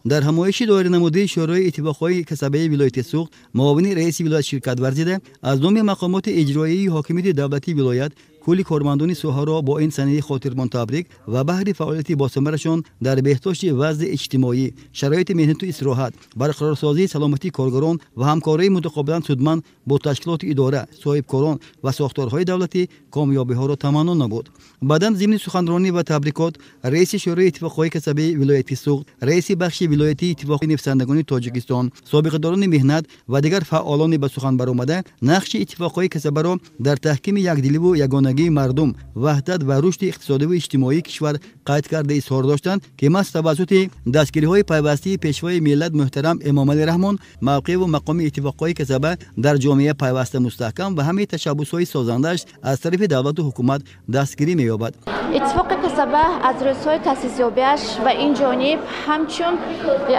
Дар ҳамоиши доиранамудаи Шӯрои иттифоқҳои касабаи вилояти Суғд муовини раиси вилоят ширкат варзида, аз номи мақомоти иҷроияи ҳокимияти давлатии вилоят кулли кормандони соҳаро бо ин санаи хотирмон табрик ва баҳри фаъолияти босамарашон дар беҳдошти вазъи иҷтимоӣ, шароити меҳнату истироҳат, барқарорсозии саломатии коргарон ва ҳамкории мутақобилан судманд бо ташкилоту идора, соҳибкорон ва сохторҳои давлатӣ комёбиҳоро таманно намуд. Баъдан зимни суханронӣ ва табрикот раиси Шӯрои иттифоқҳои касабаи вилояти Суғд, раиси бахши вилоятии Иттифоқи нависандагони Тоҷикистон, собиқадорони меҳнат ва дигар фаъолони ба сухан баромада нақши иттифоқҳои касабаро дар таҳкими якдиливу ягонагии мардум, ваҳдат ва рушди иқтисодиву иҷтимоии кишвар қайд карда изҳор доштанд, ки маҳз тавассути дастгириҳои пайвастии Пешвои миллат муҳтарам Эмомалӣ Раҳмон мавқеъву мақоми иттифоқҳои касаба дар ҷомеа пайваста мустаҳкам ва ҳамаи ташаббусҳои созандааш аз тарафи давлату ҳукумат дастгирӣ меёбад. Иттифоқи касаба аз рӯзҳои таъсисёбиаш ва ин ҷониб ҳамчун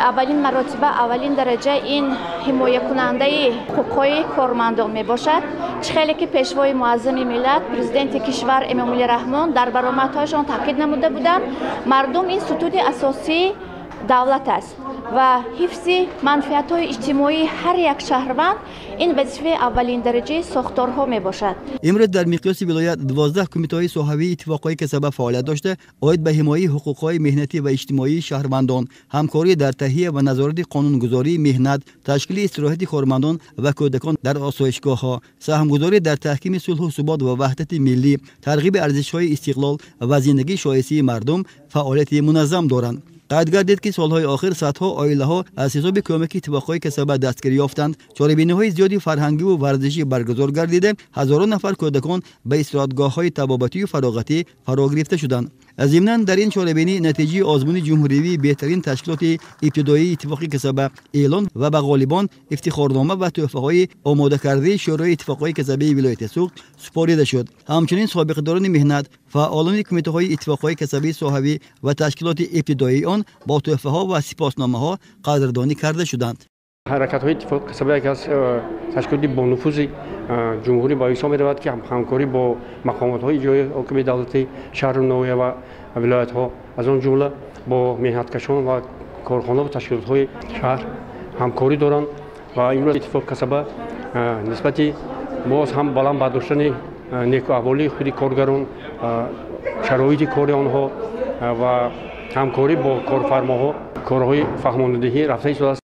аввалин маротиба, аввалин дараҷа ин ҳимоякунандаи ҳуқуқҳои кормандон мебошад. Чӣ хеле ки Пешвои муаззами миллат, Президенти кишвар Эмомалӣ Раҳмон дар баромадҳояшон таъкид намуда буданд, мардум ин сутуни асосии давлат аст ва ҳифзи манфиатҳои иҷтимоии ҳар як шаҳрванд ин вазифаи аввалин дараҷаи сохторҳо мебошад. Имрӯз дар миқёси вилоят 12 кумитаҳои соҳавии иттифоқҳои касаба фаъолият дошта, оид ба ҳимояи ҳуқуқҳои меҳнатӣ ва иҷтимоии шаҳрвандон, ҳамкорӣ дар таҳия ва назорати қонунгузории меҳнат, ташкили истироҳати кормандон ва кӯдакон дар осоишгоҳҳо, саҳмгузорӣ дар таҳкими сулҳу субот ва ваҳдати миллӣ, тарғиби арзишҳои истиқлол ва зиндагии шоистаи мардум фаъолияти муназзам доранд. Қайд гардид, ки солҳои охир садҳо оилаҳо аз ҳисоби кӯмаки иттифоқҳои касаба дастгирӣ ёфтанд. Чорабиниҳои зиёди фарҳангиву варзишӣ баргузор гардида, ҳазорон нафар кӯдакон ба истироҳатгоҳҳои табобатию фароғатӣ фаро гирифта шуданд. Зимнан дар ин чорабинӣ натиҷаи озмуни ҷумҳуриявии беҳтарин ташкилоти ибтидоии иттифоқи касаба эълон ва ба ғолибон ифтихорнома ва тӯҳфаҳои омодакардаи Шӯрои иттифоқҳои касабаи вилояти Суғд супорида шуд. Ҳамчунин собиқадорони меҳнат, фаъолони кумитаҳои иттифоқҳои касабии соҳавӣ ва ташкилоти ибтидоии он бо тӯҳфаҳо ва сипосномаҳо қадрдонӣ карда шуданд. Ҳаракатҳои иттифоқи касаба яке аз ташкилоти бонуфузи ҷумҳурӣ ба ҳисоб меравад, ки ҳамкорӣ бо мақомотҳои иҷроии ҳокимияти давлатӣ, шаҳру ноҳия ва вилоятҳо, аз он ҷумла бо меҳнаткашон ва корхона ва ташкилотҳои шаҳр ҳамкорӣ доранд ва имрӯз иттифоқи касаба нисбати боз ҳам баланд бардоштани некуаҳволии худи коргарон, шароити кори онҳо ва ҳамкорӣ бо корфармоҳо корҳои фаҳмонадиҳӣ рафта истодааст.